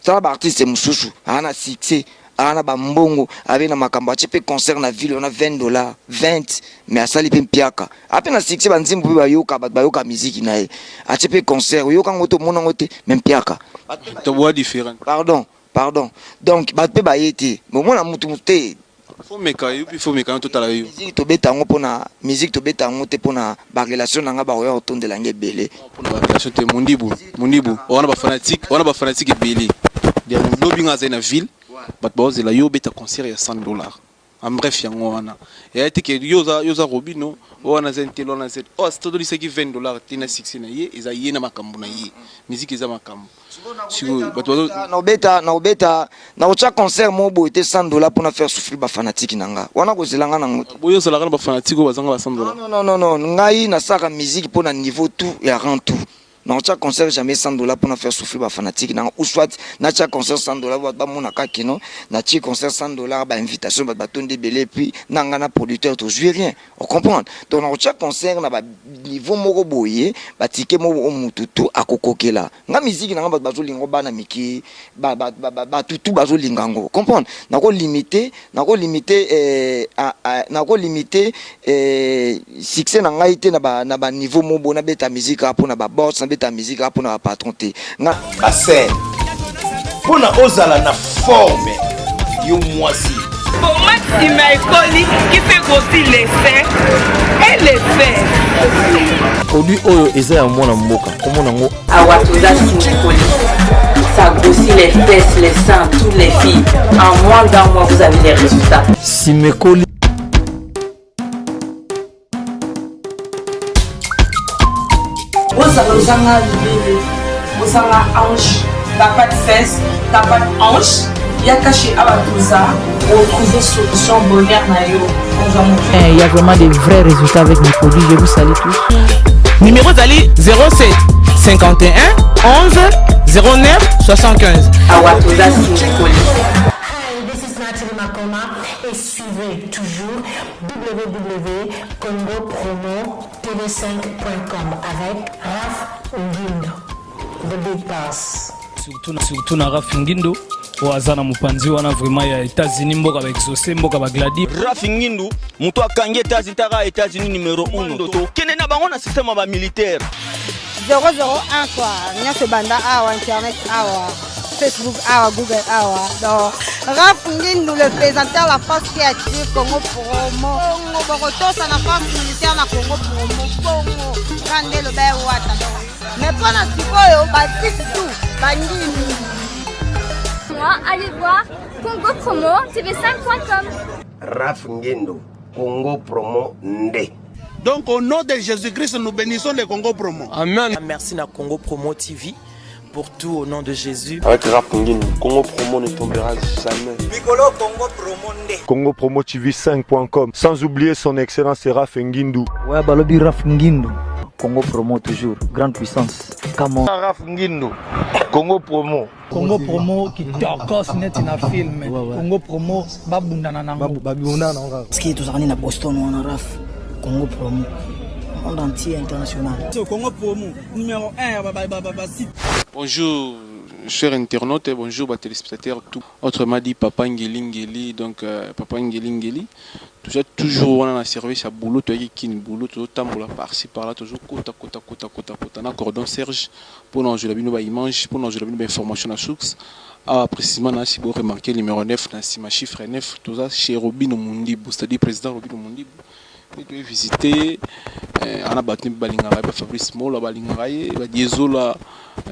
Tala ba artiste mosusu aa na succès, aa na bambongo, abe na makambo, atie mpe concert na ville wana 20 dollars, 20, mais asali mpe mpiaka, ape na succès, banzembo mpe bayoka, bato bayoka miziki na ye, atie mpe concert, oyoka yango te, omona yango te, mais mpiaka. Toboa différent. Pardon, pardon. Donc bato mpe baye te, mais omona mutu te. Faut meka yo mpe, faut meka totala yo. Musique tobeta yango mpona musique, tobeta yango te mpona barelation na nga, bakoya kotondela yango ebele. Mpona barelation te. Mondibu, Mondibu wana, bafanatique wana, bafanatique ebele. Lobi nga azali na ville, bato baozela yo obeta concert ya 100 dollars. En bref, yango wana eya te ke yo oza Robino wana, aza ntelo wana, aza oyo totolisaki 20 dollars te na succès na ye. Eza ye na makambo na ye, musique eza makambo. Sikoyo bato Naobeta, naobeta, nakotia concert moko boye te 100 dollars mpona faire souffrir bafanatique na nga wana, kozela nga nango te. Boyo ozalaka na bafanatique oyo bazanga ba 100 dollars? Non, non, non, non, ngai nasalaka musique mpona niveau tout ya rang tout. Nakotia concert jamais 100 dollars mpona faire souffrir bafanatique nanga, ou soit natia concert 100 dollars, bato bamonaka kino natie concert 100 dollars, bainvitation, bato batondi ebele, puis na nga na producteur tozwi rien, ocomprendre? Donc nakotia concert na baniveau moko boye, batike moko oyo mutu tu akokokela. Nga musique nanga, bato bazolinga, bana mike, bato tu bazolinga yango, comprendre? Nakolimite, nakolimite, nakolimite succès na ngai te na baniveau moko boye. Nabeta musique kaka mpona baboss, nabeta musique kaka mpona bapatron te nga. Basere mpo na ozala na forme, yo mwasi. Pour nsima ekoli qui fait grossir les seins et les fesses. Produit oyo eza ya mwana mboka, komona yango. Awa toza simikoli, ça grossit les fesses, les seins, toutes les filles. En moins d'un mois, vous avez les résultats. Simekoli. Ozala ozanga libele, ozanga hanche, t'as pas de fesses, t'as pas de hanche, yaka chez Awa Toza, retrouver solution bonheur na yo. Ozwa motu. Il y a vraiment des vrais résultats avec mes produits. Je vous salue tous. Numéro ezali 07 51 11 09 75. Awa Toza simikoli. Hi, this is Nathalie Makoma et suivez toujours www.congopromo-tv5.com avec Raf Ngindo, the big boss. Surtout, surtout na Raf Ngindo oyo aza na mopanzi wana vraiment ya États-Unis, mboka baexaucé, mboka bagladi. Rafi Ngindu, moto akangi États-Unis, taka États-Unis numéro 1, tokende na bango na système ya bamilitaire. 001 quoi, nyonso ebanda awa, internet awa, Facebook awa, Google awa. Donc Raf Ngindu le présentateur, la force qui active Congo Promo. Bongo bokotosa na force militaire na Congo Promo, bongo kande loba ewata. Donc mais mpo na sikoyo basite tout bandimi. Moi, allez voir Congo Promo TV5.com. Raf Ngendo, Congo Promo nde. Donc au nom de Jésus-Christ, nous bénissons le Congo Promo. Amen. Merci na Congo Promo TV pour tout, au nom de Jésus. Avec Raf Ngindu, Congo Promo ne tombera jamais. Mikolo Congo Promo nde. Congo Promo TV 5.com. Sans oublier son excellence Raf Ngindu. Ouais, balobi Raf Ngindu. Congo Promo toujours, grande puissance. Come on. Raf Ngindu, Congo Promo. Congo Promo kitokos neti na film. Congo Promo babundana nango. Babundana nango kaka. Parce que tozalaka na Boston wana, Raf, Congo Promo monde entier, international. Congo Promo numéro 1 ya basite. Bonjour, chers internautes, bonjour, bah, téléspectateurs, tout. Autrement dit, Papa Ngeli Ngeli, donc Papa Ngeli Ngeli, toujours, toujours, on a un service à boulot, tu as kin boulot, toujours tambola par-ci, par-là, toujours kota, kota, kota, kota, kota, na cordon Serge, pour nous, je l'ai bah, image, pour nous, je l'ai information à source. Ah, précisément, si vous remarquez, numéro 9, na sima chiffre 9, tout ça, chez Robino Mundibu, c'est-à-dire président Robino Mundibu. Et tu visiter, ana bato balingaka ye, bafabrice Mola balingaka ye, badiezola,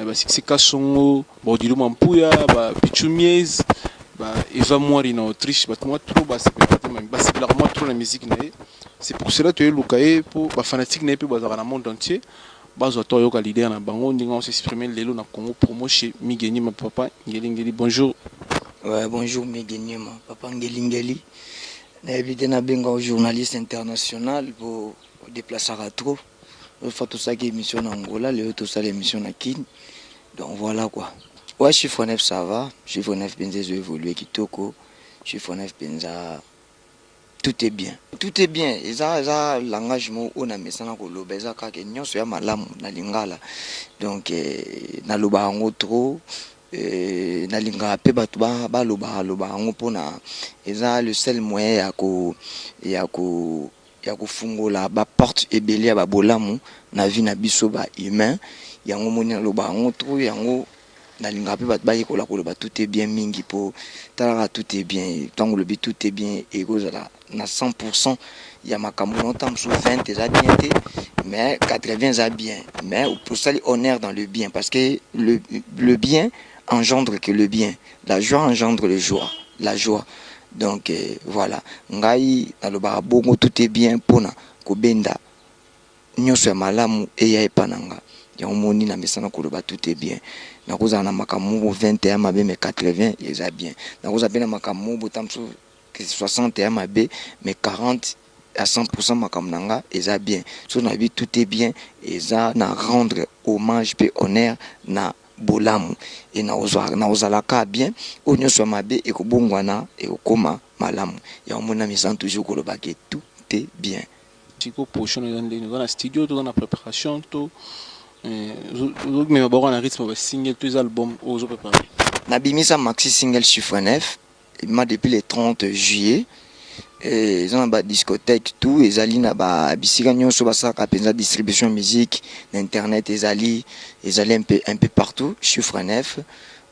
basuccès Kasongo, baodilo Mampuya, bapichu Mies, baeva Mwari na Autriche, bato mwa trop basepelaka mwa trop na musique na ye. C'est pour cela toyeluka ye mpo bafanatique na ye mpe bazalaka na monde entier, bazwa to ayoka leader na bango ndenge on s'exprime lelo na Congo Promo chez Migeni ma Papa Ngelingeli. Bonjour. Ouais, bonjour Migeni ma Papa Ngelingeli. Nayebi te, nabenga journaliste international po odéplaçaka trop. Ofa tosalaki émission na Angola, lelo tosala émission na Kine. Donc voilà quoi. Ouais, chiffre 9, ça va. Chiffre 9 mpenza ezo évolue kitoko. Chiffre 9 mpenza, tout est bien, tout est bien. Eza langage moko oyo namesana koloba, eza kaka nyonso ya malamu na lingala. Donc naloba yango trop. Nalingaka mpe bato balobaka loba yango mpona eza le seul moyen ya ko ya ko ya kofungola baporte ebele ya babolamu na vie na biso ba humain. Yango moni naloba yango trop, yango nalingaka mpe bato bayekola koloba tout est bien mingi, mpo talaka tout est bien. Ntango olobi tout est bien, ekozala na 100% ya makambo na ntango mosusu 20 eza bien te, mais 80 eza bien. Mais osali honneur dans le bien, parce que le bien engendre que le bien, la joie engendre le joie, la joie. Donc voilà, ngai nalobaka bongo tout est bien mpona kobenda nyonso ya malamu eya epa na nga. Yango moni na mesana koloba tout est bien. Nakozala na makambo moko 20 ya mabe, mais 80 eza bien. Nakozala mpe na makambo moko bota mosusu 60 ya mabe, mais 40 à 100% makambo na nga eza bien. So nayebi tout est bien eza na rendre hommage mpe honneur na bolamu e nakozalaka bien. Oyo nyonso ya mabe ekobongwana, ekokóma malamu. Yango moni na misana toujours kolobaka tout est bien. Siko prochaine eza ndenge oza na studio to oza na préparation to ozomema bango na rythme basingle to eza album oyo ozoprépare? Nabimisa maxi single chiffre 9, ebima depuis le 30 juillet. Eza na badiscothèque tout, ezali na bisika nyonso basalaka mpenza distribution musique na internet, ezali un peu partout. Chiffre 9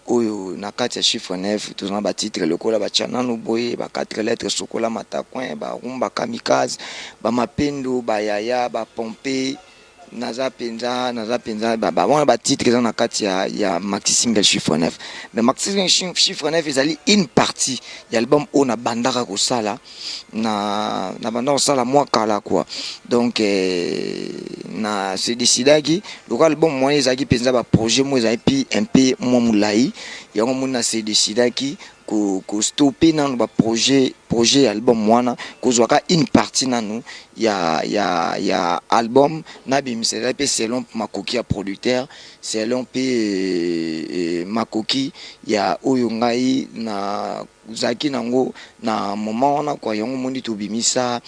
oyo, na kati ya chiffre 9 toza na batitre lokola batya nanu boye, ba 4 lettres, sokola matacoin, barumba kamikaze, bamapendo, bayaya, bapompe. Naza mpenza wana batitre eza na kati ya maxi single chiffre 9. Mais maxi single chiffre 9 ezali une partie ya album oyo nabandaka kosala, na nabanda kosala mwa kala quoi. Donc na se décidaki lokola album wana ezalaki mpenza baprojet mo ezalaki mpi un peu mwa molai, yango moni na se décidaki kostopper nanu baprojet projet ya album wana, kozwaka une partie nanu ya album nabimisa. Ezali mpe selon makoki ya producteur, selon mpe makoki ya oyo ngai nazalaki nango na moment wana quoi. Yango moni tobimisa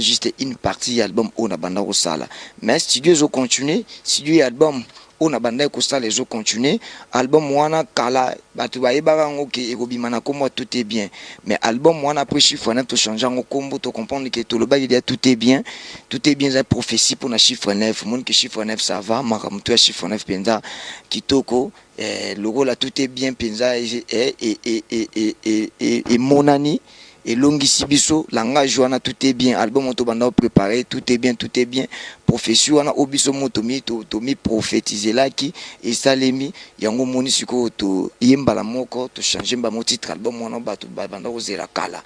juste une partie ya album oyo nabanda kosala, mais studio ezocontinue. Studio ya album oyo na bandaki kosala ezocontinue. Album wana kala bato bayebaka yango ke ekobima na nkombo ya tout est bien, mais album wana après chiffre 9 tochange yango nkombo. Tocomprendre ke tolobaki deya tout est bien. Tout est bien eza prophétie mpona chiffre 9. Omoni ke chiffre 9 ça va, makambo to ya chiffre 9 mpenza kitoko. Lokola tout est bien mpenza emonani, elongisi biso langage wana tout est bien. Album oyo tobanda kopréparer, tout est bien, tout est bien, prophétie wana oyo biso mo tomi prophétiselaki esalemi. Yango omoni sikoyo toye mbala moko tochange mbala moko titre album wana bato babanda kozela kala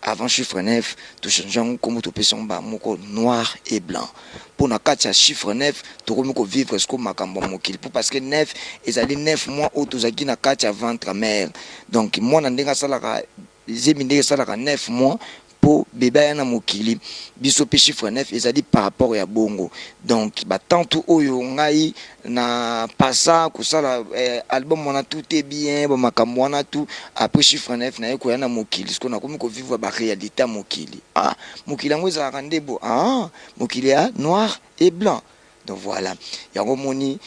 avant chiffre 9. Tochange yango nkombo, topesa yango mbala moko noir et blanc, mpo na kati ya chiffre 9 tokomi kovivre sikoyo makambo ya mokili, mpo parce que 9 ezali 9 mois oyo tozalaki na kati ya ventre mère. Donc mwana ndenge asalaka zemi, ndenge esalaka 9 mois mpo bebe aya na mokili, biso mpe chiffre 9 ezali par rapport ya bongo. Donc batantu oyo ngai na pasa kosala album wana tout est bien, bamakambo wana tout après chiffre 9 naye koya na mokili. Sikoyo nakomi kovivre baréalité ya mokili. Ah, mokili yango ezalaka nde bo, ah, mokili ya noir et blanc. Donc voilà, yango moni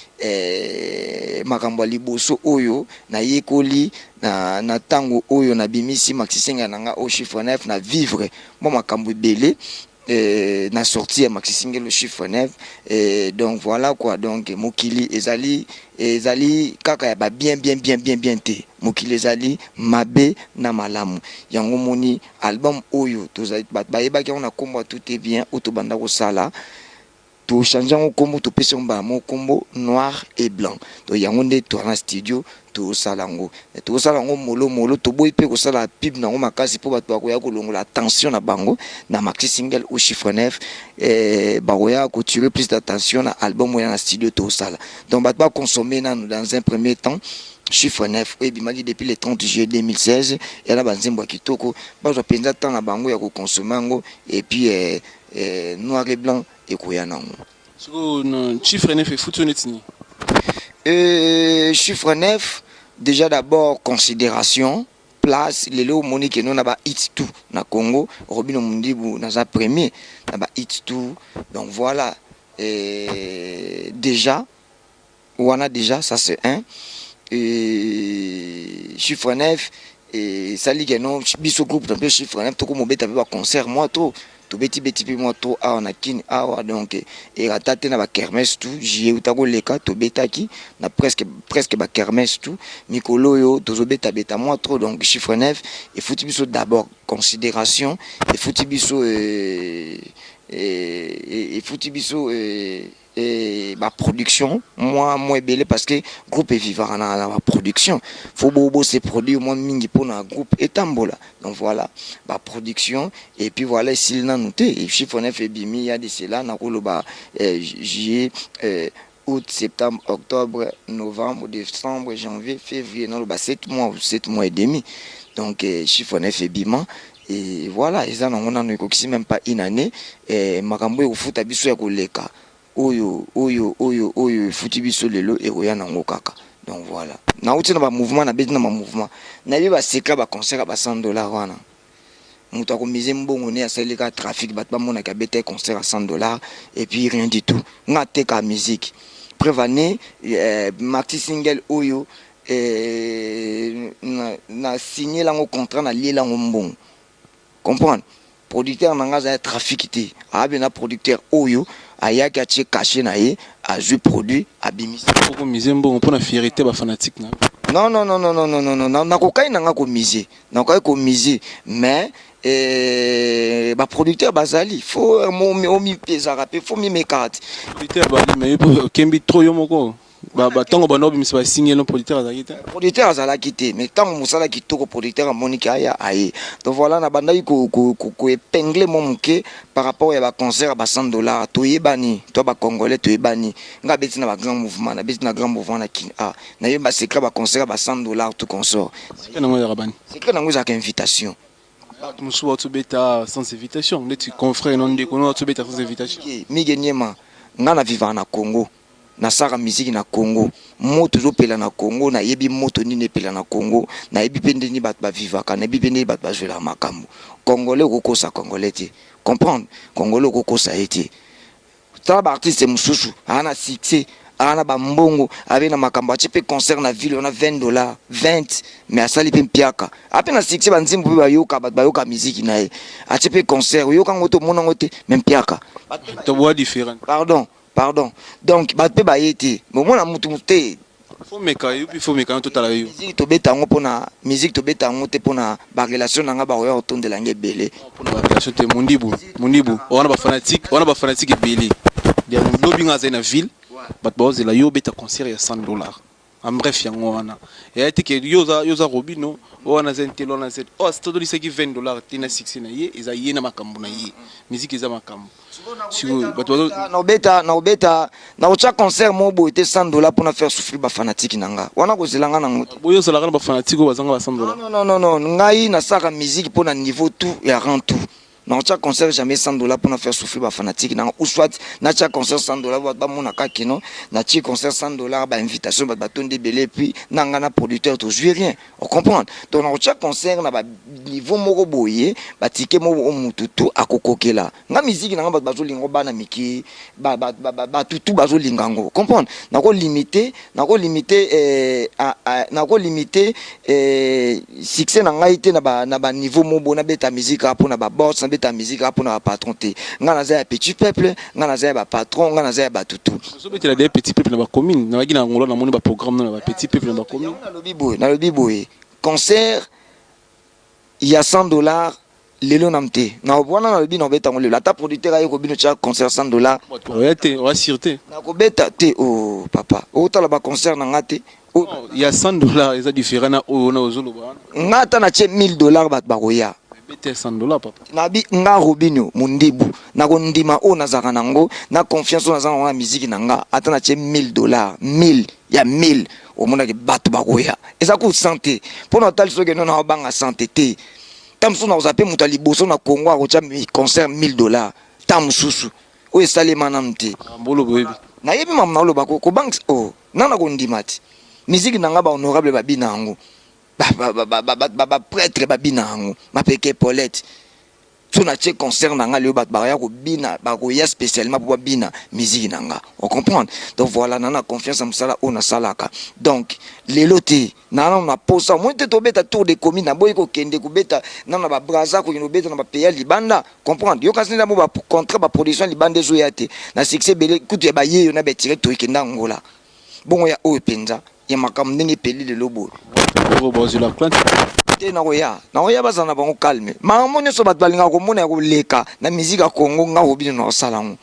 makambo ya liboso oyo nayekoli na ntango oyo nabimisi maxi single na nga oyo chiffre 9, na vivre mwa makambo ebele na sortie ya maxi single chiffre 9. Donc voilà quoi. Donc mokili ezali kaka ya ba bien bien bien bien bien te, mokili ezali mabe na malamu. Yango moni album oyo bayebaki yango na nkombo ya tout est bien oyo tobanda kosala, tochange yango nkombo, topesi yango mbala moko nkombo noir et blanc. Donc yango nde toza na studio, tosala yango, tokosala yango molomolo. Toboyi mpe kosala pub nango makasi mpo bato bakoya kolongola attention na bango na maxi single au chiffre 9, bakoya kotirer plus d'attention na album oyo na studio tosala. Donc bato baconsommer nanu dans un premier temps chiffre 9 oyo ebimaki depuis le 30 juillet 2016, ya na banzembo ya kitoko. Bazwa mpenza temps na bango ya koconsommer yango et puis noir et blanc ekoya nango. Sikoyo chiffre 9 efuti yo neti nini? Chiffre 9, déjà d'abord considération, place. Lelo omoni keno na bahit tout na Congo, Robino Mundibu naza premier na bahit tout. Donc voilà, déjà wana, déjà ça c'est un. Chiffre 9 esali ke non, biso groupe na mpe Chiffre 9 tokomobeta mpe baconcert mwa trop, tobeti-beti mpe mwa trop awa na Kini awa. Donc erata te na bakermesse tout juillet uta koleka, tobetaki na presque presque bakermesse tout. Mikolo oyo tozobetabeta mwa trop. Donc Chiffre 9 efuti biso d'abord considération, efuti biso baproduction mwa mwa ebele, parce que groupe evivaka na baproduction. Faut bose produire mwa mingi mpona groupe etambola. Donc voilà, baproduction. Et puis voilà, esili nanu te. Chiffre 9 ebimi ya de cela, nakoloba juillet, août, septembre, octobre, novembre, décembre, janvier, février, naloba 7 mois ou 7 mois et demi. Donc Chiffre 9 ebima et voilà, eza nango nano ekokisi même pas une année. Makambo ekofuta biso ya koleka oyo efuti biso lelo ekoya nango kaka. Donc voilà, nauti na bamouvement, nabeti na bamouvement, nayebi baseka baconcert ya ba 100 $ wana. Moto akomise mbongo ne asali kaka trafic, bato bamonaka abeta concert ya 100 $ et puis rien du tout. Nga ateka musique, preuve ane maxi single oyo na signé lango contrat, naliela yango mbongo, comprendre? Producteur na nga aza ya trafic te, abe na producteur oyo ayaki, atie cachet na ye, azwi produit, abimisi. Okomise mbongo mpona fierté bafanatique na? Non, non, non, non, non, non, non, non, nakokai na nga komise, nakokai komise, mais baproducteur bazali, faut omipezaka mpe, faut mimekaka te. Producteur bali, mais okembi trop yo moko. Ntango banda obimisa basingelo, producteur azalaki te? Producteur azalaki te, mais ntango mosala kitoko, producteur amoniki, aya, aye. Donc voilà, nabandaki koépingler mwa moke par rapport ya baconcert ya ba 100 $. Toyebani to bacongolais, toyebani. Nga abeti na bagrand mouvement, nabeti na grand mouvement na Kini. Ah, nayebi basecret baconcert ya ba 100 $ tout consort. Secret nango ezalaka bani? Secret nango ezalaka invitation. Bato mosusu bazobeta sans invitation, neti confrère no, ndeko no azobeta sans invitation. Mige Niema, nga na vivaka na Congo, nasaka misiki na Congo, moto ezopela na Congo, nayebi moto nini epela na Congo, nayebi mpe ndeni bato bavivaka, nayebi mpe ndeni bato bazwelaka makambo. Congolais okokosa congolais te, comprendre? Congolais okokosa ye te. Tala baartiste mosusu aa na succès, aa na bambongo, abe na makambo, atie mpe concert na ville wana 20 $, 20, mais asali mpe mpiaka, ape na succès, banzembo mpe bayoka, bato bayoka miziki na ye, atie mpe concert, oyoka yango te, omona yango te, mais mpiaka. Toboa différent. Pardon, pardon. Donc bato mpe baye te, omona mutu te. Faut meka yo mpe, faut meka, totala yo. Musique tobeta yango mpona musique, tobeta yango te mpona barelation na nga, bakoya kotondela yango ebele. Mpona barelation te, Mondibu, Mondibu wana bafanatique, wana bafanatique ebele. Lobi nga azali na ville, bato baozela yo obeta concert ya 100 $. En bref, yango wana eya te ke yo oza Robino wana aza ntelo wana aza oyo totolisaki 20 $ te na succès na ye. Eza ye na makambo na ye, musique eza makambo sikoyo bato. Naobeta, naobeta, nakotya concert moko boye te 100 $ mpona faire souffrir bafanatique na nga wana, kozela nga nango te. Boye ozalaka na bafanatique oyo bazanga ba 100 $? Non, non, non, non, ngai nasalaka musique mpona niveau tout ya rang tout. Nakotya concert jamais 100 $ mpona faire souffrir bafanatique nanga, ou soit natya concert 100 $, bato bamonaka kino natie concert 100 $, bainvitation, bato batondi ebele, puis na nga na producteur tozwi rien, ocomprendre? Donc nakotya concert na baniveau moko boye, batike moko oyo mutu tu akokokela. Nga musique na nga, bato bazolinga, bana mike, bato tu bazolinga yango, comprendre? Nakolimite, nakolimite, nakolimite succès na ngai te na baniveau moko boye. Nabeta musique kaka mpona baboss, nabeta musique kaka mpona bapatron te. Ngai naza ya petit peuple, ngai naza ya bapatron, ngai naza ya bato tu. Ozobetela de petit peuple na bacommune, nabaki na Angola, namoni baprogramme no na bapetit peuple na bacommune. Nalobi boye, nalobi boye, concert ya 100 $ lelo na te na wana, nalobi na obeta yango lelo, ata producteur aye kobino tia concert 100 $. Oya te, oasire te. Nakobeta te. O papa, otala baconcert na nga te. Ya 100 $ eza différent na oyo na ozoloba wana. Nga ata natie 1000 $, bato bakoya. Bete 100 $ papa. Nabi nga Robino Mondibu, nakondima oyo nazalaka nango na confiance oyo naza nango na musique na nga. Ata natie 1000 $, 1000 ya 1000, omonaki bato bakoya. Eza ku sante mpo na otali soki eno naobanga sante te. Ta mosusu nakozala mpe moto ya liboso na Congo akotya concert 1000 $. Ta mosusu oyo esalema nanu te. Mboloba oyebi. Nayebi mamu naoloba. Kobangisa o nga na kondima te. Musique na nga, bahonorable babina yango, baprêtre babina yango, mapeke Paulette. So natie concert na nga lelo, bato bakoya kobina, bakoya spécialement mpo babina musique na nga, ocomprendre? Donc voilà, na confiance ya mosala oyo nasalaka. Donc lelo te, nana na posa omoni te, tobeta tour de commune, naboyi kokende kobeta nano na babraza, kokende kobeta na bapays ya libanda, comprendre? Yo kasi nde mo bacontrat, baproduction libanda ezoya te na succès ebele kutu ya bayeyo na betire. Toyekenda Angola bongo ya oyo mpenza ya makambo ndenge epeli lelo boye te. Nakoya, bazala na bango calme. Makambo nyonso bato balingaka komona ya koleka na musique ya Congo, nga Robino na kosala yango.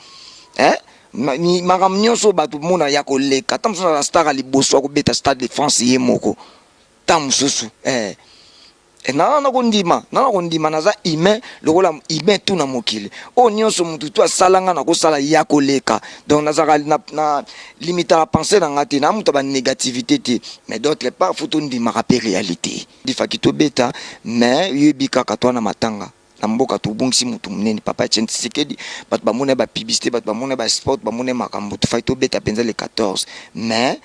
Makambo nyonso bato mona ya koleka, ta mosusu na star ya liboso akobeta Stade de France ye moko, ta mosusu nana kondima. Naza humain lokola humain tu na mokili oyo nyonso. Mutu tu asala, nga nakosala ya koleka. Donc nazalaka na limitaka pensée na nga te, na mutu ya banégativité te. Mais d'autre part, faut tondimaka mpe réalité. Difaki tobeta, mais yoyebi kaka to wana matanga na mboka, tobungisi mutu monene, papa Etienne Tshisekedi. Bato bamona bapublicité, bato bamona basport, bamona makambo. Tofaki tobeta mpenza le 14, mais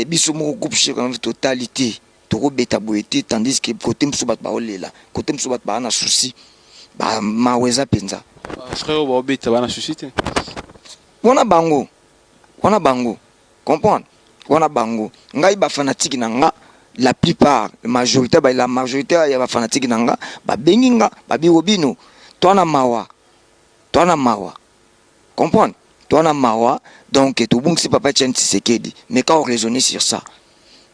biso moko groupe Chef totali te, tokobeta boye te, tandis que côté mosusu bato baolela, côté mosusu bato baa na souci, mawa eza mpenza. Frère oyo baobeta baa na souci te. Wana bango, wana bango, comprendre, wana bango. Ngai bafanatike na nga, la plupart, majorité, la majorité ya bafanatike na nga babengi nga, babi: "Robino, toana mawa, toana mawa." Comprendre? Toana mawa. Donc tobungisi papa Etienne Tshisekedi, mais quand on raisonner sur ça,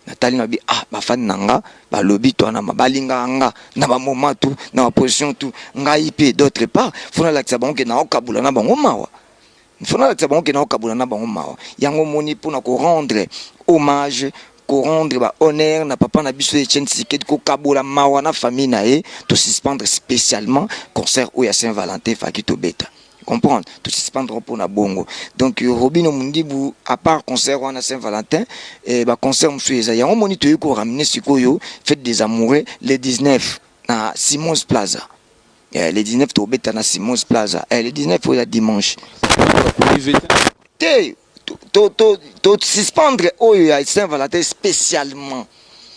natali na bi ah, bafani na nga balobi toana ma balingaka nga na bamoment tout, na baposition tout. Ngai mpe d'autre part, faut nalakisa bango ke naokabula na bango mawa, faut nalakisa bango ke naokabula na bango mawa. Yango moni mpona korendre hommage, korendre bahonneur na papa na biso Etienne Tshisekedi, kokabola mawa na famille na ye, tosuspendre spécialement concert oyo ya Saint Valentin efaki tobeta, comprendre? Tosuspendre mpona bongo. Donc Robino Mundibu, à part concert wana Saint Valentin, baconcert mosusu eza yango. Moni toyei koramener sikoyo fête des amoureux le 19 na Simons Plaza. Le 19 tobeta na Simons Plaza. Le 19 oyo ya dimanche te, tosuspendre oyo ya Saint Valentin spécialement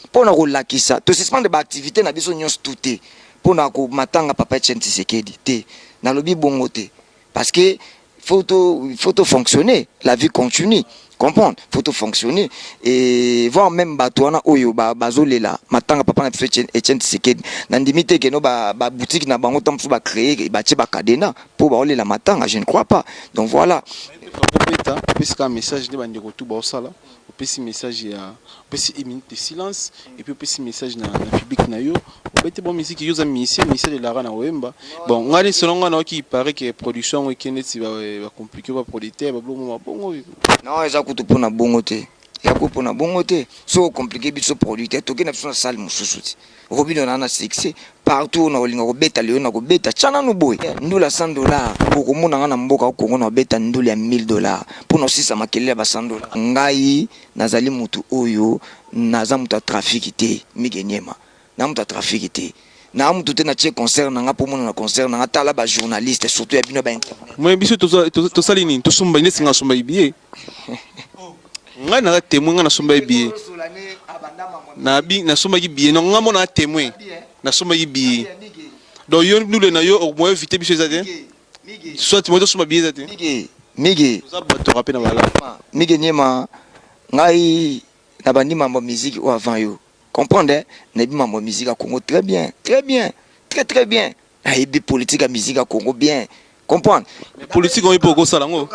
mpona kolakisa. Tosuspendre baactivité na biso nyonso tu te mpona komatanga papa Etienne Tshisekedi te. Nalobi bongo te parce que faut to fonctionner, la vie continue, comprendre? Faut to fonctionner et voir même bato wana oyo bazolela matanga papa na biso Etienne Tshisekedi. Nandimi te keno baboutique na bango ntango mosusu bacréer, batie bacadenas mpo baolela matanga, je ne crois pas. Donc voilà. Obeta, opesi kaka message nde bandeko tu baosala. Opesi message ya, opesi une minute de silence et puis opesi message na public na yo. Obeti bon musique, yo oza musicien, musicien lelaka na koyemba. Bon, ngai selon ngai naoki, il paraît que production yango ekende neti bacompliqué, baproducteur babiloko mabongo. Non, eza kutu mpona bongo te, eza kutu mpona bongo te. Soki ocompliquer biso producteur, tokende biso na salle mosusu ti. Robino na succès partout na kolinga kobeta lelo na kobeta. Tya nanu boye ndula 100 dollar, okomona nga na mboka Kongo na kobeta ndula ya 1000 dollar mpona osisa makelele ya ba 100 dollar. Ngai nazali mutu oyo naza moto ya trafic te, Mige Niema, na moto ya trafic te, na mutu te. Natie concert na nga mpo mona na concert na nga. Tala bajournaliste, surtout ya bino ba internet. Moye biso tosali nini? Tosomba neti nga asomba billet, ngai naza témoin. Ngai nasombaki billet, nabi nasombaki billet. Non, ngai mona témoin, nasombaki billet. Donc yo ndule na yo moye éviter biso eza te, soit moye tosomba billet eza te. Mige, Mige. Toza bato mpe na balala. Mige Niema, ngai nabandi mambo ya musique oyo avant yo, comprendre, eh? Nayebi mambo ya musique ya Congo très bien, très bien, très très bien. Nayebi politique ya musique ya Congo bien, comprendre? Politique oyo mpe okosala yango.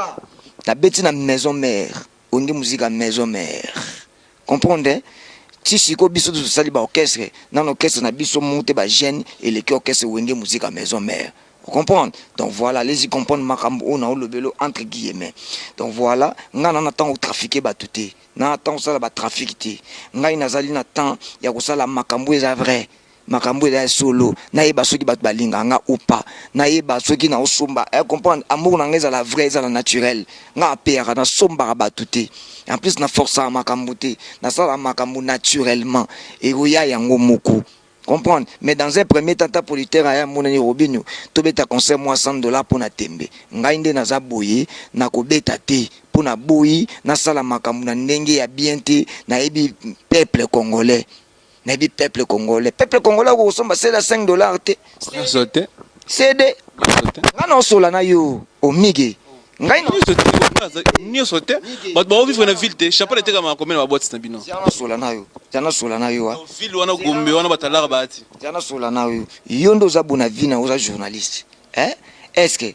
Nabeti na Maison Mère, Ongi Musique ya Maison Mère, comprendre, eh? Ti sikoyo biso tosali baorchestre nano, orchestre na biso moko te, bajeune eleki orchestre Wenge Musique ya Maison Mère, comprendre? Donc voilà, allez-y comprendre makambo oyo naolobelo entre guillemets. Donc voilà, ngai na na ntango trafiquer bato te, na ntango kosala batrafic te. Ngai nazali na temps ya kosala makambo eza vrai, makambo eza ya solo. Nayeba soki bato balingaka nga ou pas, nayeba soki naosomba, comprendre? Amour na ngai ezala vrai, ezala naturel. Nga apeyaka, nasombaka bato te. En plus naforçaka makambo te, nasalaka makambo naturellement, ekoya yango moko, comprendre? Mais dans un premier temps, ta producteur aya monani: "Robino, tobeta concert mwa 100 dollar mpo na tembe." Ngai nde naza boye, nakobeta te mpo na boyi nasala makambo na ndenge ya bien te. Nayebi peuple congolais, nayebi peuple congolais. Peuple congolais akokosomba sela 5 dollar te. Nyonso te. CD nga naosola na yo omige ngai nyonso te bato baovivre na ville te champagne etekamaka combien na baboite na bino? Nasola na yo, tia nasola na yo. Ville wana, Gombe wana, batalaka baati. Tia nasola na yo. Yo nde oza bona vie na oza journaliste, eh? Est ce que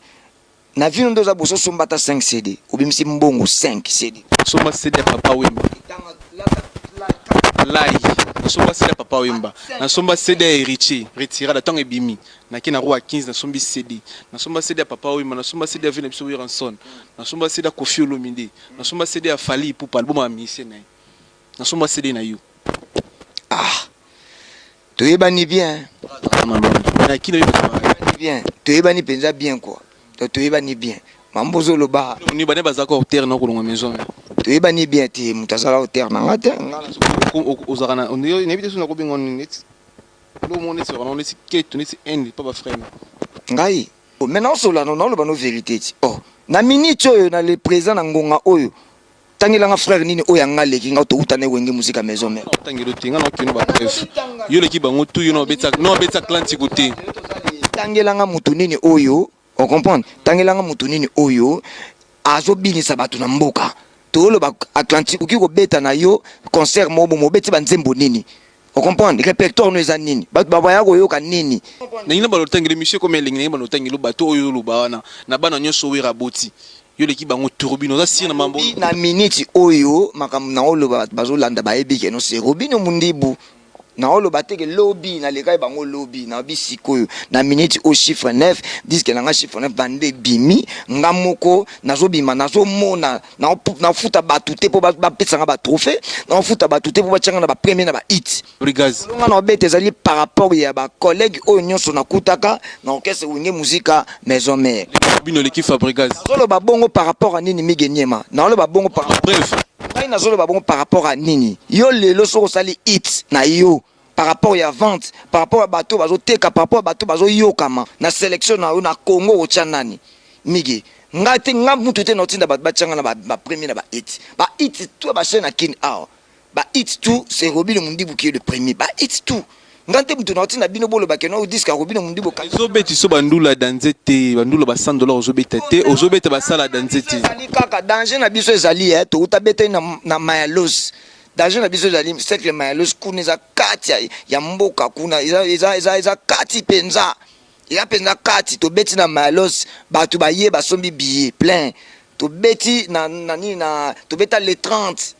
na vie nde oza boso osomba ata 5 CD, obimisi mbongo 5 CD? Osomba CD ya Papa Wemba lai, nasomba CD ya Papa Wemba, nasomba CD ya Héritier Retirada. Ntango ebimi, nake na Roi 15, nasombi CD. Nasomba CD ya Papa Wemba, nasomba CD ya vie na biso Werrason, nasomba CD ya Koffi Olomide, nasomba CD ya Fally Ipupa, album ya musicien na ye. Nasomba CD na yo. Ah, toyebani bien. Bien, toyebani mpenza bien quoi. Donc toyebani bien, mambo ozoloba. Ni bane bazalaka hauteur na kolonga maison. Toyebani bien te, moto azala hauteur na nga te. Ozalaka na, nayebi te so nakobenga neti lo mo neti ozalaka neti keto, neti inde pa bafrère. Ngai mais naosola, naoloba no vérité ti. Oh, na minute oyo, na le présent, na ngonga oyo, tangelanga frère nini oyo anga aleki nga touta na Wenge Musica Maison Mère? Tangelo te, nga na okino bapreuve. Yo leki bango tu, yo na obetisa Atlantique te. Tangelanga mutu nini oyo ocomprendre, tangelanga mutu nini oyo azobinisa bato na mboka. Toloba Atlantique, okoki kobeta na yo concert moko bomo, obeti banzembo nini? Ocomprendre, répertoire no eza nini? Bato babaya koyoka nini? Ndenge na balotangelo émission ekomi elengi, ndenge balotangelo bato oyo oloba wana na bana nyonso oyo aboti, yo leki bango turbine, oza sire na mambo. Na minute oyo, makambo na oloba, bato bazolanda bayebi ke no se Robino Mundibu. Naoloba te ke lobi nalekai bango, lobi nayebi. Sikoyo na minute oyo, chiffre 9, disque na nga chiffre 9 bande ebimi, nga moko nazobima, nazomona. Nafuta bato te mpo bapesanga batrophée, nafuta bato te mpo batianga na bapremier na bahit. Nga na obeta ezali par rapport ya bacollègue oyo nyonso nakutaka na orchestre Wenge Musica Maison Mère. Bino leki Fabregas. Nazoloba bongo par rapport à nini, Mige Niema? Naoloba bongo par Bref. Ngai nazoloba bongo par rapport à nini? Yo lelo soki osali hit na yo, par rapport ya vente, par rapport ya bato bazoteka, par rapport ya bato bazoyokama na sélection na yo na Congo, otya nani, Mige? Ngai te, nga mutu te naotinda bato batianga na bapremier na bahit. Bahit tout bachaîne na Kine awa, bahit tout, c'est Robino Mundibu qui est le premier. Bahit tout, nga te mutu naotinda bino boloba ke no disque ya Robino Mundibu. Ezobeti so bandula danze te, bandula ba 100 dollar ozobeta te, ozobeta basala danze te. Ezali kaka danger na biso ezali touta beteli na Mayalos. Danger na biso ezali cercle Mayalos kuna, eza kati ya mboka kuna, eza kati mpenza, eza mpenza kati. Tobeti na Mayalos, bato baye basombi billet plein. Tobeti na nini, na tobeta le 30,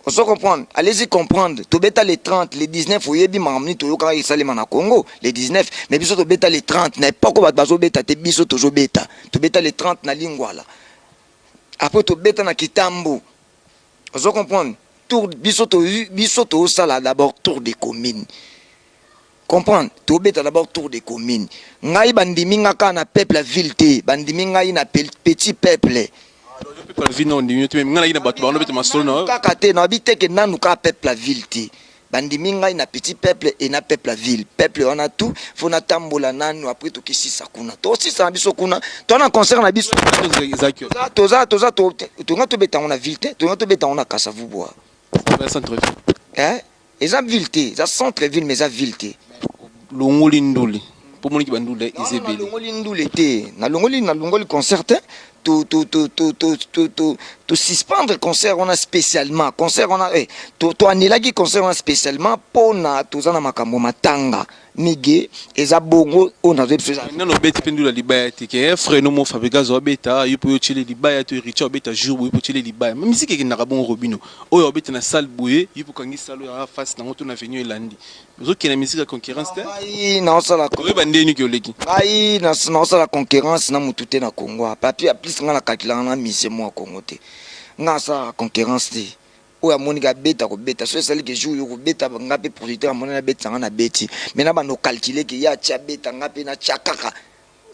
ozo comprendre? Allez-y comprendre. Tobeta le 30, le 19 oyebi makambo nini toyokaka esalema na Congo le 19. Mais biso tobeta le 30 na époque bato bazobeta te, biso tozobeta. Tobeta le 30 na Lingwala, après tobeta na Kitambo, ozo comprendre? Tour biso to, biso tozosala d'abord tour de commune, comprendre? Tobeta d'abord tour de commune. Ngai bandimi nga kaka na peuple ya ville te, bandimi ngai na petit peuple. Peuple ville na ondimi te, ngai na bato bango beta masolo na kaka te. Nayebi te ke nanu kaka peuple ya ville te, bandimi ngai na petit peuple e na peuple ya ville. Peuple wana tout faut natambola nanu, après tokisisa kuna, tosisa na biso kuna, to na concert na biso. Toza tonga tobeta yango na ville te, tonga tobeta yango na Kasavubu. Eza ville te, eza centre ville, mais eza ville te. Longoli ndule mpo moniki bandule eza ebele. Nalongoli ndule te, nalongoli concert te. Tosuspendre concert wana spécialement, concert wana toanelaki concert wana spécialement mpona toza na makambo matanga. Mige, eza bongo oyo nazoyebi biso. Nano obeti mpe ndula libaya te ke frère no mo Fabregas obeta, yo mpo yo otiele libaya to Héritier obeta jour boye mpo otiele libaya. Misiki ekendaka bongo. Robino oyo obeta na salle boye, yo mpo okangi salle oyo face nango to na venue elandi, ozokende misiki ya concurrence te. Ngai naosala Oyeba ndeni ki oleki. Ngai naosala concurrence na motu te na Congo. Papi ya plus, ngai nakakilanga na misie mo ya Congo te. Ngai asalaka concurrence te. Oyo amoniki abeta, kobeta so esali ke jour yo kobeta, nga mpe producteur amonani abetisa nga, na beti. Mais na bando calcule ke ye atia beta, nga mpe natya kaka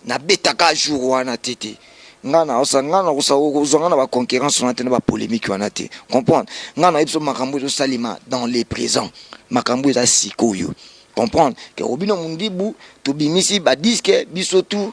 nabetaka jour wana te. Te, nga naosa, nga nakozwa nga na baconcurrence wana te, na bapolémique wana te, comprendre? Nga nayebi so makambo ezosalema dans le présent, makambo eza sikoyo, comprendre ke Robino Mundibu tobimisi badisque biso tout.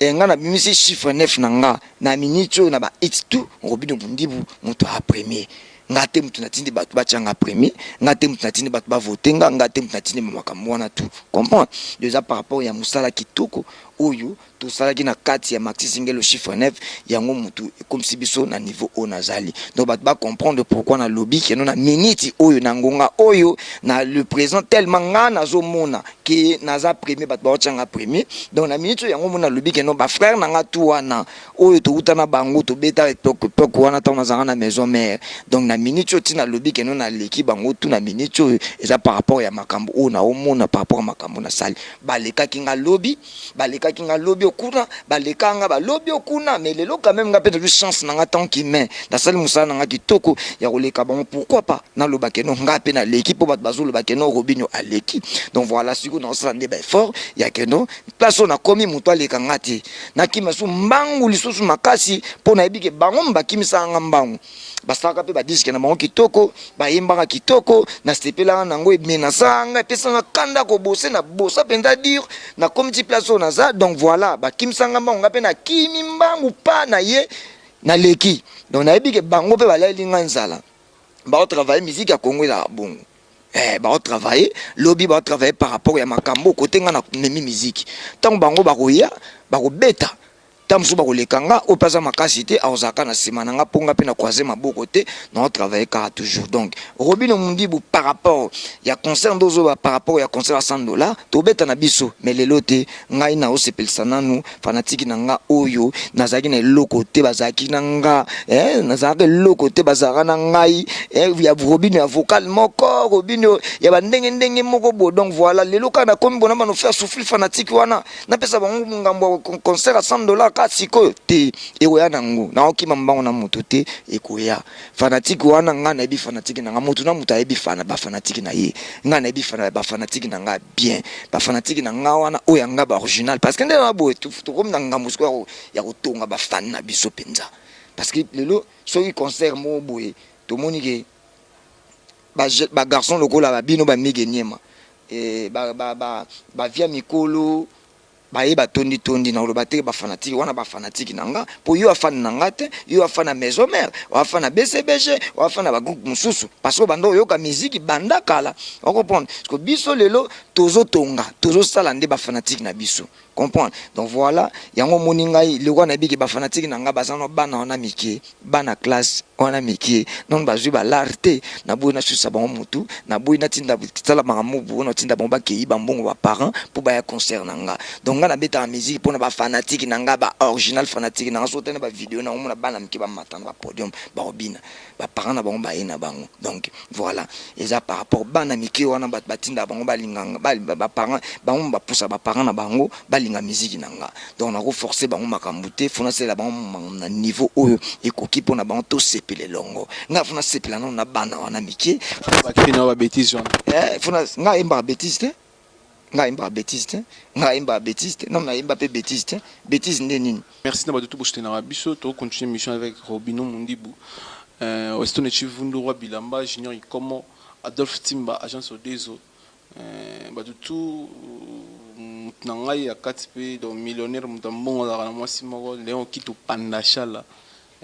Nga nabimisi chiffre 9 na nga na minute oyo na bahit tout, Robino Mundibu moto a premier. Nga te moto natindi bato batianga premier, nga te moto natindi bato bavote nga, nga te moto natindi makambo wana tout, comprendre? Eza par rapport ya mosala kitoko. oyo tosalaki na kati ya Maxi Single chiffre 9, yango mutu ekomisi biso na niveau oyo nazali. Donc bato ba comprendre pourquoi nalobi que non, na minute oyo, na ngonga oyo, na le présent, tellement nga nazomona ke naza premier, bato baotianga premier. Donc na minute oyo, yango mona nalobi que non, bafrère na nga tu wana oyo touta na bango, tobeta époque wana ntango nazalaka na maison mère. Donc na minute oyo, ntina nalobi que non, naleki bango tu na minute oyo, eza par rapport ya makambo oyo naomona, par rapport ya makambo nasali. Balekaki nga lobi, balekaki nga lobi okuna, baleka nga balobi okuna, mais lelo quand même nga mpe nazwi chance na nga tant qu'humain, nasali mosala na nga kitoko ya koleka bango. Pourquoi pas naloba que non, nga mpe naleki, mpo bato bazoloba que non, Robinio aleki. Donc voilà, sikoyo naosala nde baeffort ya que non, place oyo nakomi, moto aleka nga te. Nakima su mbangu lisusu makasi, mpo nayebi ke bango bakimisaka nga mbangu, basalaka mpe badisques na bango kitoko, bayembaka kitoko, nasepelaka nango, emenasaka nga, epesanga kanda kobose na bosa mpenza dire nakomi ti place oyo naza. Donc voilà, bakimisanga mbangu, nga mpe nakimi mbangu pa na ye, naleki. Donc nayebi ke bango mpe balaleli nga nzala, baotravaille. Musique ya Congo ezalaka bongo. Baotravaille lobi, baotravaille par rapport ya makambo kote nga namemi musique. Ntango bango bakoya, bakobeta, ntango mosusu bakoleka nga. Oyo mpe aza makasi te, akozalaka na nsima na nga, mpo nga mpe na croise maboko te, naotravaille kaka toujours. Donc Robino Mundibu, par rapport ya concert nde ozoba, par rapport ya concert ya 100 $, tobeta na biso, mais lelo te. Ngai naosepelisa nanu fanatique na nga oyo nazalaki na eloko te, bazalaki na nga, nazalaka eloko te, bazalaka na ngai, ya Robino ya vocal moko, Robino ya bandenge ndenge moko bo. Donc voilà, lelo kaka nakomi bona bano faire souffrir fanatique wana, napesa bango ngambo ya concert ya 100 $ kaka sikoyo te. Ekoya nango, naokima mbango na moto te, ekoya. Fanatique wana, ngai nayebi fanatique na nga. Motu na moto ayebi fana bafanatike na ye. Ngai nayebi bafanatike na nga bien, bafanatike na nga wana oyo ya nga baoriginal, parce que nde na boye tokomi na ngambo sikoyo ya kotonga bafans na biso mpenza. Parce que lelo soki concert moko boye, tomoni ke bagarçon lokola babino, bamige niema, bavia mikolo baye batondi-tondi, na koloba te bafanatike wana bafanatike na nga, mpo yo afani na nga te, yo afa na maison mère, oafa na BCBG, oafa na bagroupe mosusu, parce que banda oyoka miziki banda kala, ocomprendre. Parce que biso lelo tozotonga, tozosala nde bafanatike na biso, comprendre. Donc voilà, yango omoni ngai lokwa nayebiki bafanatike na nga baza na bana wana mike, bana classe wana mike, nano bazwi balare te. Naboyi nasusa bango motu, naboyi natinda sala makambo bo natinda bango bakei bambongo baparent mpo baya concert na nga. Donc nga nabetaka musique mpona bafanatike na nga, baoriginal fanatique na nga. So te na bavideo na omona bana mike bamata na bapodium, bakobina, baparent na bango baye na bango. Donc voilà, eza par rapport bana mike wana, bato batindaka bango balinganga, baparent bango bapusa baparent na bango balinga musique na nga. Donc nakoforce bango makambo te, faut nasalela bango na niveau oyo ekoki mpona bango tosepela elongo. Ngai faut nasepela nano na bana wana mike. Bakri na babétise wana. Ngai ayembaka bétise te, ngai ayembaka bétise te, ngai ayembaka bétise te, non, nayemba mpe bétise te. Bétise nde nini? Merci na bato to bosoutenaka biso. Tokocontinue mission avec Robino Mundibu, Weston Chivundu, Roi Bilamba, Junior Ikomo, Adolphe Timba, agence Odezo, bato tu motu na ngai ya kati mpe. Donc millionnaire, moto ya mbongo, azalaka na mwasi moko, Léon Kito Pandachala,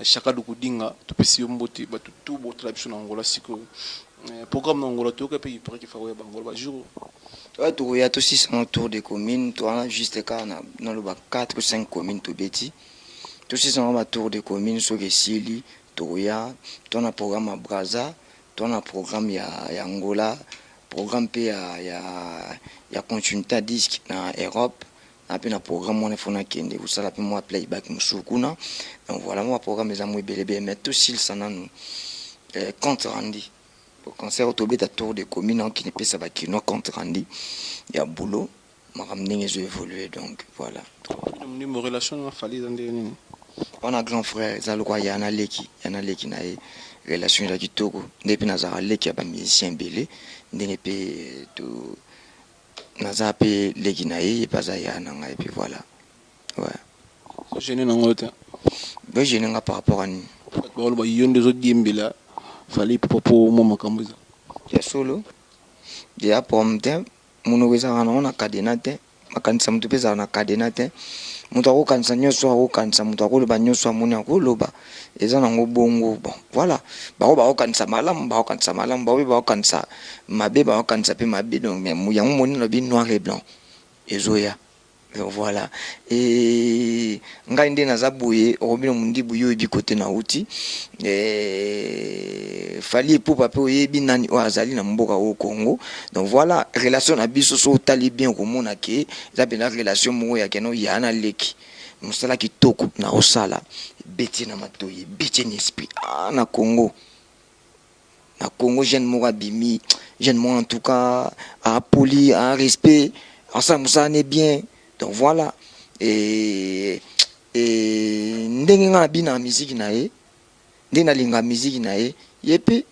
Chaka Dukudinga, topesi yo mbote. Bato tu botala biso na Angola sikoyo, programme na Angola toyoka mpe iparaki fa koya bangola bajour. Ouais, tokoya, tosisana tour de commune towana, juste kaka naloba 4 ou 5 commune tobeti, tosisana batour de commune. Soki esili, tokoya to na programme ya Braza, to na programme ya Angola, programme mpe ya continuité ya disque na Europe na mpe na programme wana, faut nakende kosala mpe mwa playback mosusu kuna. Donc voilà, mwa programme eza mwa ebele ebele, mais tosilisa nanu compte rendu concert oyo tobeta tour de commune, okende epesa bakinois compte rendu ya boulot, makambo ndenge ezo évolue. Donc voilà. Ndimo relation na Fally eza ndenge nini? Wana grand frère, eza lokwa ya na leki, ya na leki na ye. Relation eza kitoko, nde mpe nazalaka leki ya bamusicien ebele, ndenge mpe to naza mpe leki na ye, ye mpe aza ya na ngai mpe. Voilà, ouais. Gêne nango te? Bogêner nga par rapport à nini? Bato bakoloba yo nde ozodiembela Fally po po mwa makambo eza. Ya solo, deya problème te. Monoko ezalaka nango na kadena te, makanisa moto mpe ezalaka na kadena te. Moto akokanisa nyonso, akokanisa moto akoloba nyonso, amoni akoloba, eza nango bongo. Bon voilà, bango bakokanisa malamu, bakokanisa malamu, bango mpe bakokanisa mabe, bakokanisa mpe mabe. Donc mais yango moni lobi noir et blanc ezoya. Donc voilà. Et ngai nde naza boye Robino Mundibu yo oyebi kote na uti. Et Fally Ipupa pe oyebi nani oyo azali na mboka oyo Congo. Donc voilà, relation na biso so otali bien okomona ke eza mpenza relation moko ya keno ya na leki. Mosala kitoko na osala ebeti na matoyi, ebeti na esprit. Ah na Congo. Na Congo jeune moko abimi, jeune moko en tout cas a poli, a respect, asala mosala ne bien. Donc voilà. Et, et ndenge nga nabina musique na ye, ndenge nalinga musique na ye, ye pe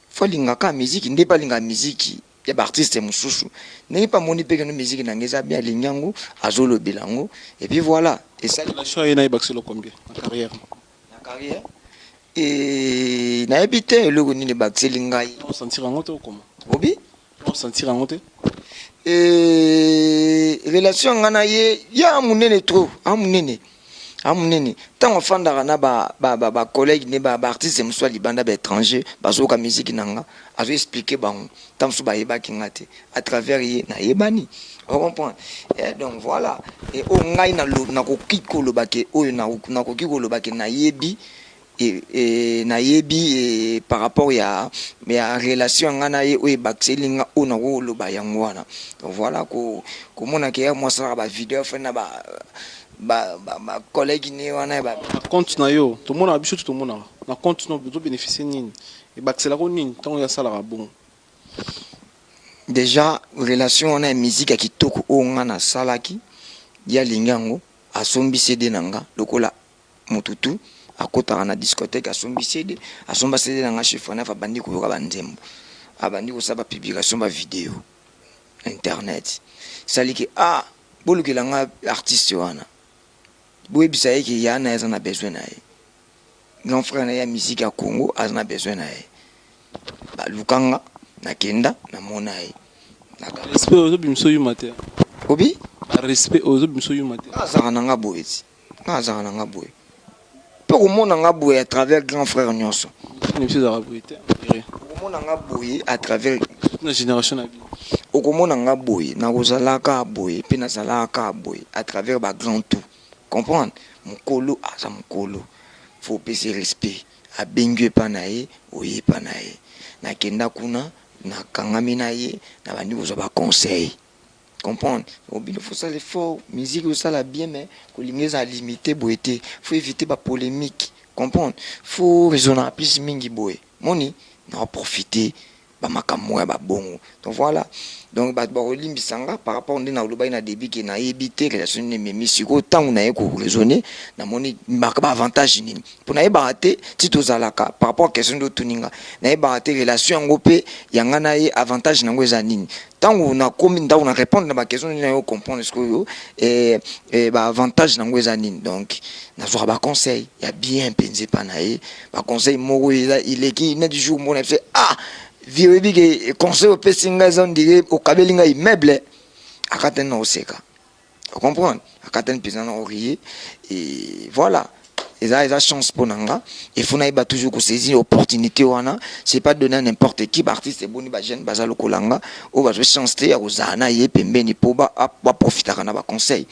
faut alingaka musique, nde pe alinga musique ya ba artiste mosusu. Ndenge pe amoni pe keno musique na ngai eza bien, alingi yango, azolobela yango. Et puis voilà. Esali Relation ye na ye bakiselo combien na carrière? Na carrière? Et nayebi te eloko nini ebakiseli ngai. Osentir yango te okoma? Obi? Osentir yango te? Et relation nga na ye ya munene trop, a munene. A munene. Tango afandaka na ba ba ba, ba collègue ne ba, ba artiste mosusu ya libanda ba étranger bazoyoka musique na nga, azo expliquer bango. Tango mosusu bayebaki nga te. À travers ye nayebani. O comprendre? Eh, donc voilà. Et oyo ngai nakoki koloba ke oyo nakoki koloba ke nayebi et, et nayebi et par rapport ya ya relation nga na ye oyo ebakiseli nga oyo nakoki koloba yango wana. Donc voilà, ko komona ke ya mwasi asalaka ba video afandi na ba ba ba, ba collègue ne wana ya ba Na compte na yo, tomonaka biso tout tomonaka. Na compte no ozo bénéficier nini? Ebakiselaka nini ntango ye asalaka bongo? Dejà relation wana ya musique ya kitoko oyo nga nasalaki, ye alingi yango, asombi CD na nga lokola mutu tout akotaka na discothèque asombi CD, asomba CD na nga chez Fanaf abandi koyoka ba nzembo, abandi kosala ba publication ba video na internet, esali ke ah bolukela nga artiste wana, boyebisa ye ke ya na ye aza na besoin na ye. Grand frère na ye ya musique ya Congo aza na besoin na ye. Baluka nga, nakenda, namona ye. Respect ozo bimisa yuma te. Obi? Ba respect ozo bimisa yuma te. Nga azalaka na nga boye ti. Nga azalaka na nga boye. Pe komona nga boye à travers grand frère nyonso. Na biso ezalaka boye te. Okomona nga boye à travers na génération na bino. Okomona nga boye, nakozalaka boye pe nazalaka boye à travers ba grand tout. Comprendre? Mukolo aza mukolo faut opesa ye respect abengi yo epa na ye oye epa na ye nakenda kuna nakangami na ye nabandi kozwa ba conseil comprendre obino faut osala effort musique osala bien mais kolinga ezala limite boye te faut éviter ba polemique comprendre faut raisonnaka plus mingi boye moni na profiter ba makambo moko ya ba bongo donc voilà donc bato bakolimbisa nga par rapport nde nalobaki na début ke nayebi te relation nini ememi sikoyo ntango naye ko raisonner namoni ba avantage nini mpo nayebaka te ti tozalaka par rapport question nde otuni nga nayebaka te relation yango mpe ya nga na ye avantage nango eza nini ntango nakomi ntango na répondre na ba question nini nayo comprendre sikoyo eh, eh, ba avantage nango eza nini donc nazwaka ba conseil ya bien mpenza epa na ye ba conseil moko eza eleki neti jour moko na biso ah vie oyebi ke conseil opesi ngai eza ondire okabeli ngai immeuble akatani na koseka ocomprendre akatani mpenza na korie et voilà eza eza chance mpo na nga il faut nayeba toujours kosaisir opportunité wana c'est pas donné à n'importe qui baartiste eboni bajeune baza lokola nga oyo bazwi chance te ya kozala na ye pembeni mpo baprofitaka na baconseil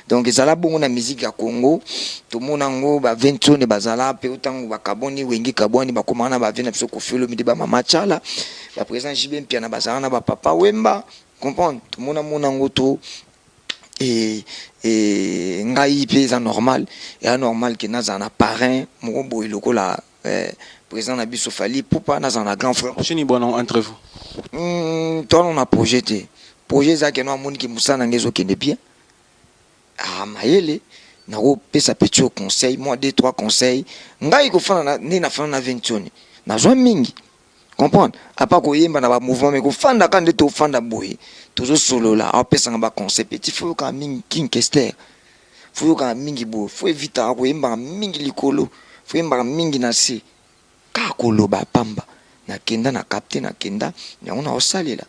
donc ezala bongo na musique ya Congo tomona yango ba Ventone bazala pe ntango bakaboni Wenge kabwani bakomaka na ba na biso Koffi Olomide ba Mama Tshala ba président JB Mpiana bazala na ba Papa Wemba comprendre tomona mona yango to et et ngai pe eza normal eza normal ke nazala na parrain moko boye lokola eh, président na biso Fally Ipupa nazala na grand frère projet ni bwana entre vous towana na projet te projet eza ke no amoni ke mosala na ngai ezokende bien ah mayele nakopesa petit conseil moi deux trois conseils ngai kofanda nde nafanda na Ventione nazwa mingi comprendre apa koyemba na bamouvement me kofanda kaka nde tofanda boye tozosolola apesanga baconseil petit faut yokaka mingi King Kester faut yokaka mingi boye faut evitaka koyembaka mingi likolo faut yembaka mingi na se kaka koloba pamba nakenda na capte nakenda yango na osalela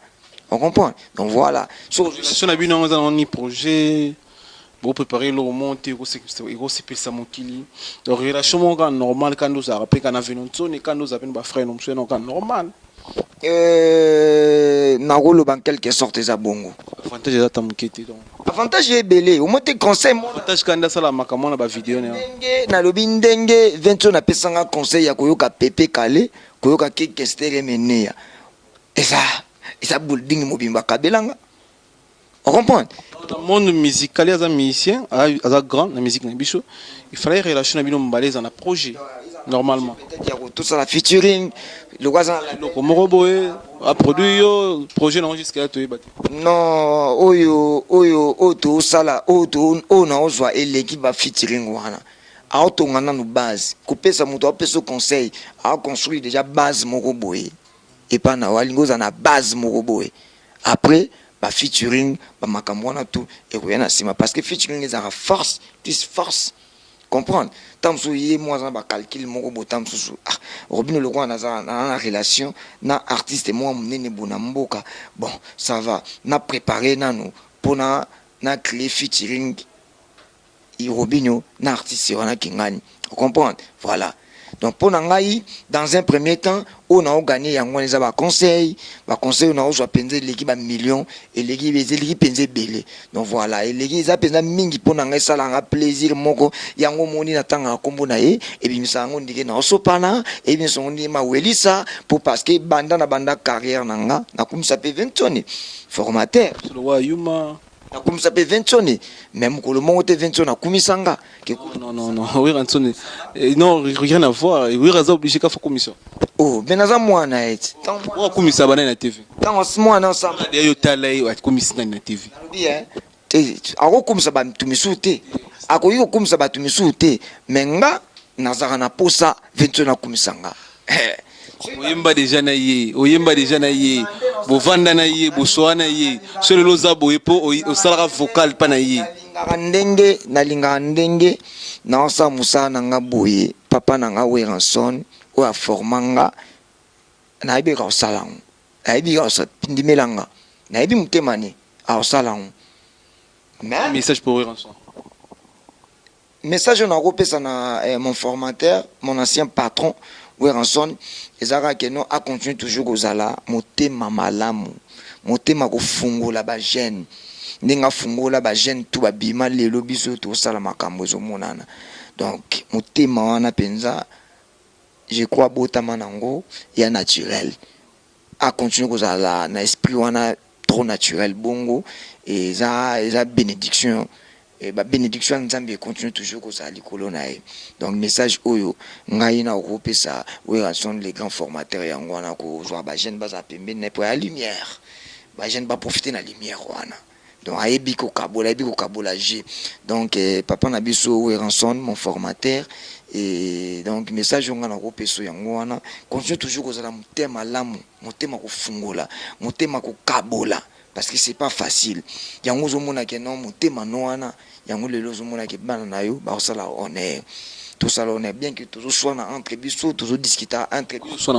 on comprend donc voilà so relation na bino yango eza nango ni projet bopréparé eloko moko te ekosepelisa mokili donc relation moko kaka normal kaka nde ozalaka mpe kaka na venonsoni kaka nde ozala mpe na bafrère no mosusu yango kaka normal. Euh, nakoloba en quelque sorte eza bongo. Avantage eza ata moke te donc. Avantage ebele, omoi te conseil mona. Avantage kanda asala makambo wana ba video na. Ndenge nalobi ndenge 20 napesanga conseil ya koyoka Pepe Kale, koyoka Kester Emeneya. Eza eza building mobimba kabelanga. On comprend? Dans le monde musical, aza musicien, aza grand na musique na biso. Il fallait relation na bino mbale eza na projet normalement. Peut-être ya kotosala featuring lokola aza na eloko moko boye a produit yo projet nango jusqu'à là toyeba te. Non, oyo oyo oyo tosala oyo to oyo naozwa eleki ba featuring wana. Aotonga nanu base, kopesa moto apesa conseil, a construire déjà base moko boye. Epa na yo alingi ozala na base moko boye après ba featuring ba makambo wana tout ekoya na sima parce que featuring ezalaka force plus force comprendre ntango mosusu ye moko aza na ba calcul moko boye ntango mosusu ah Robino lokola naza na relation na artiste moko monene boye na mboka bon ça va na préparer nanu mpona na créer featuring Robinho na artiste wana kingani comprendre voilà donc mpo na ngai dans un premier temps oyo nao gagner yango wana eza ba conseil ba conseil oyo naozwa mpenza eleki ba million eleki eleki mpenza ebele donc voilà eleki eza mpenza mingi mpo na ngai esalanga plaisir moko yango omoni natangaka nkombo na ye ebimisa yango ndenge naosopana ebimisa yango ndenge mawelisa mpo parce que banda na banda carrière na nga nakumisa mpe Ventoni formateur yuma Nakumisa pe Ventshone mais mokolo moko te Ventshone akumisa nga. Non non non, Werrason eh, non rien à voir. Werra aza obligé ka kumisa. Oh, mais naza mwana ye ti. Tango akumisa bana na TV. Tango mwana osamba. Yo tala ye akumisa nani na TV. Nalobi eh te akokumisa bato misusu te. Akoki kokumisa bato misusu te, mais nga nazaka na posa Ventshone akumisa nga. Eh. Oyemba deja na ye, oyemba deja na ye, bovanda na ye, bosoa na ye. So lelo oza boye po osalaka vocal pa na ye. Nalingaka ndenge, nalingaka ndenge naosala mosala na nga boye, papa na nga Werrason oyo a forma nga, nayebi kaka kosala yango. Nayebi kaka, ndimela nga. Nayebi motema ne, akosala yango. Mais message pour Werrason. Message oyo nakopesa na eh, mon formateur, mon ancien patron Werrason ezalaka que non a continue toujours kozala motema malamu, motema kofungola ba jeunes ndenge afungola ba jeunes tout babima lelo biso tosala makambo ezomonana donc motema wana penza je crois abotama nango ya naturel a continue kozala na esprit wana trop naturel bongo eza eza benediction ba benediction ya nzambe e continue toujours kozala likolo na ye donc message oyo ngai na okopesa Werrason le grand formateur yango wana kozwa ba jeune bazala pembeni na ye po ya lumière ba jeune ba profiter na lumière wana donc ayebi kokabola ayebi kokabola jeu donc eh, papa na biso Werrason mon formateur et donc message oyo ngai nakopesa yango wana continue toujours kozala motema malamu motema kofungola motema kokabola parce que c'est pas facile yango ozomona ke non motema no wana yango lelo ozomona ke bana na yo bakosala honneur tosala honneur bien que tozoswana entre biso tozodiscuta entre biso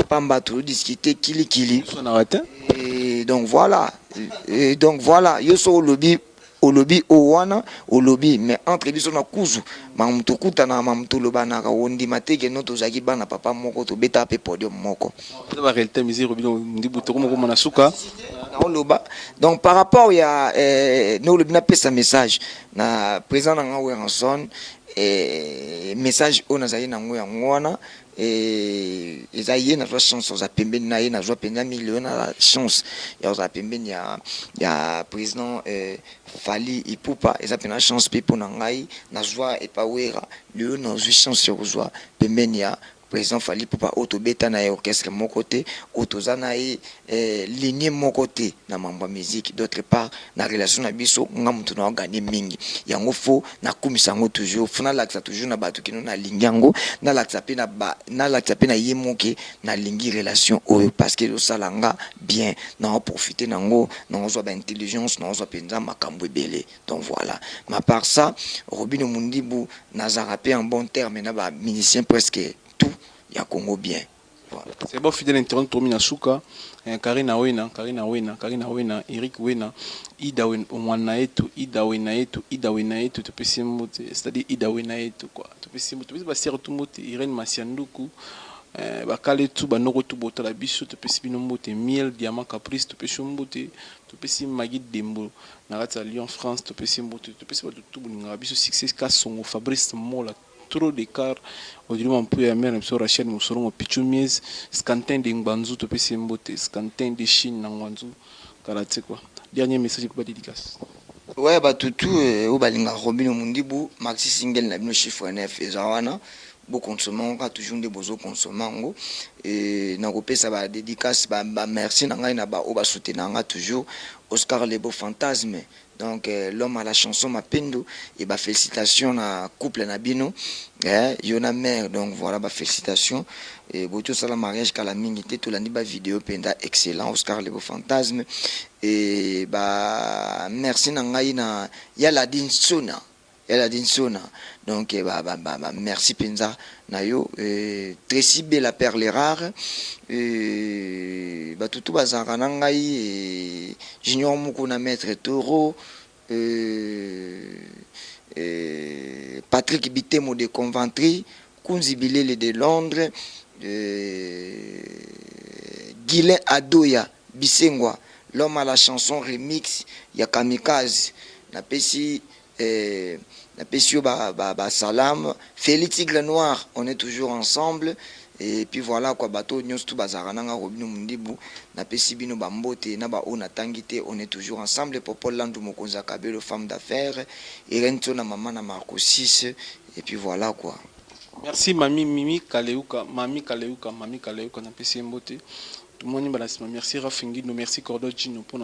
pamba tozodiscute kilikili et donc voilà et donc voilà yo so olobi olobi oyo wana olobi mais entre biso na kuzu makambo tokutanaka makambo tolobanaka ondima te ke no tozalaki bana papa moko tobetaka mpe podium moko. Eza ba réalité musique bino ndibu tokoma koma na suka. Naoloba donc par rapport ya eh, nolobi napesa message na président na nga Werrason eh, message oyo nazali nango yango wana eh, eza ye nazwa chance ozala pembeni na ye nazwa mpenza milio na chance ya kozala pembeni ya, ya président eh, Fally Ipupa eza mpenza chance mpe mpo na ngai nazwa epa Wera lelo nazwi chance ya kozwa pembeni ya President Fally Ipupa oyo tobeta na ye orchestre moko te, oyo toza na ye eh, lignee moko te na mambo ya musique. D'autre part, na relation na biso, nga mutu na gagner mingi. Yango faut nakumisa yango toujours, faut nalakisa toujours na bato kino nalingi yango, nalakisa pe na ba, nalakisa pe na ye moke nalingi relation oyo parce que ezosala nga bien, nao profiter nango, naozwa ba intelligence, naozwa penza makambo ebele. Donc voilà. Mais à part ça, Robino Mundibu nazalaka pe en bon terme na ba musiciens presque tout ya Congo bien. Voilà. C'est bon fidèle internaute tomi na suka eh, Karina Wena, Karina Wena, Karina Wena, Eric Wena, Ida Wena, mwana yetu, Ida Wena yetu, Ida Wena yetu, topesi mbote, c'est-à-dire Ida Wena yetu quoi. Topesi mbote, topesi ba sœur tout mbote, Irène Masianduku. Bakale tu, banoko tu, botala biso, topesi bino mbote. Miel Diamant Caprice, topesi yo mbote. Topesi Magi Dembo na kati ya Lyon, France, topesi mbote. Topesi bato tu bolingaka biso. Succès Kasongo, Fabrice Mola, trop d'écart, Odilima Mpuya ya mare na biso, Rachel Mosorongo, Pichu Mies, Scantin de Ngbanzu, topesi mbote. Scantin de Chine na Ngwanzu, kala te quoi. Dernier message mpe badédicace. Ouais, bato tu oyo balingaka Robino Mundibu, maxi single na bino chiffre 9 eza wana, bokonsome yango kaka toujours nde bozokonsome yango. Nakopesa badédicace, bamerci na ngai na baoyo basoutenaka nga toujours, Oscar Lebo Fantasme, donc l'homme à la chanson Mapendo, et bafélicitation na couple na bino, yo na mère. Donc voilà, bafélicitation boti osala mariage kala mingi te, tolandi bavideo mpenza excellent, Oscar Lebo Fantasme. Et ba merci na ngai na Yaladin Sona, Yaladin Sona, donc ba merci mpenza na yo, Tracy Bela, Perle Rare, bato tu bazalaka na ngai, Junior Moko na Maître Toro, Patrick Bitemo de Conventry, Kunzi Bilele de Londres, Guilain Adoya Bisengwa, l'homme à la chanson remix ya Kamikaze, napesi yo basalam ba Félix Tigre Noir, on est toujours ensemble. Et puis voilà quoi, bato nyonso tu bazalaka nanga, Robino Mundibu, napesi bino bambote na baoyo natangi te, on est toujours ensemble. Popol Landu, mokonzi ya Kabelo, femme d'affaires, Irene Tsona, mama na Marco 6, et puis voilà quoi. Merci mami Mimi Kaleuka, mami Kaleuka, mami Kaleuka, napesi ye mbote. Tomoni bala nsima. Merci Rafingindo, merci Cordo Gino mpona.